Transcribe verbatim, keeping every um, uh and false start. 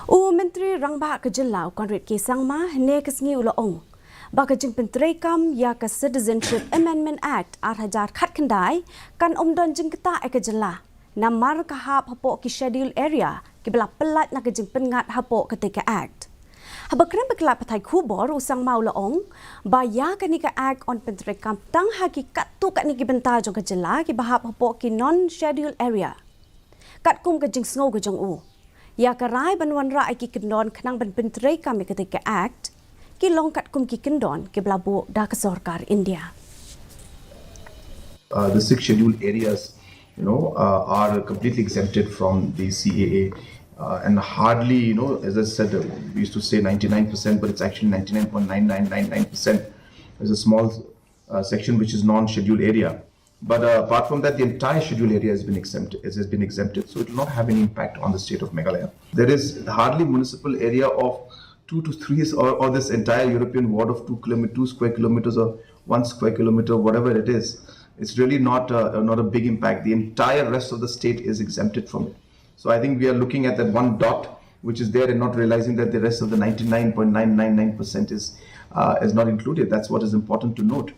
U Myntri Rangbah ka jylla u Conrad K Sangma hynne ka sngi u la ong ba ka jingpyntreikam ïa ka Citizenship Amendment Act ar hajar khatkhyndai kan ym don jingktah ïa ka jylla namar ka hap hapoh ki Schedule Area kiba la pyllait na ka jingpynngat hapoh katei ka Act. Haba kren bad ki lad pathai khubor u Sangma u la ong ba ïa kane ka Act yn pyntreikam tang ha ki katto katne ki bynta jong ka jylla kiba hap hapoh ki Non-Schedule Area. Katkum ka jingsngew ka jong u, ïa ka rai ban wanrah ïa ki kyndon khnang ban pyntreikam ïa katei ka Act ki long katkum ki kyndon kiba la buh da ka sorkar India. Uh, the six scheduled areas, you know, uh, are completely exempted from the C A A. Uh, and hardly, you know, as I said, uh, we used to say ninety-nine percent, but it's actually ninety-nine point nine nine nine nine percent. There's a small uh, section which is non-scheduled area. But uh, apart from that, the entire scheduled area has been exempted. It has been exempted, so it will not have any impact on the state of Meghalaya. There is hardly municipal area of two to three, or, or this entire European ward of two kilometers, two square kilometers, or one square kilometer, whatever it is. It's really not a, not a big impact. The entire rest of the state is exempted from it. So I think we are looking at that one dot which is there and not realizing that the rest of the ninety-nine point nine nine nine percent is uh, is not included. That's what is important to note.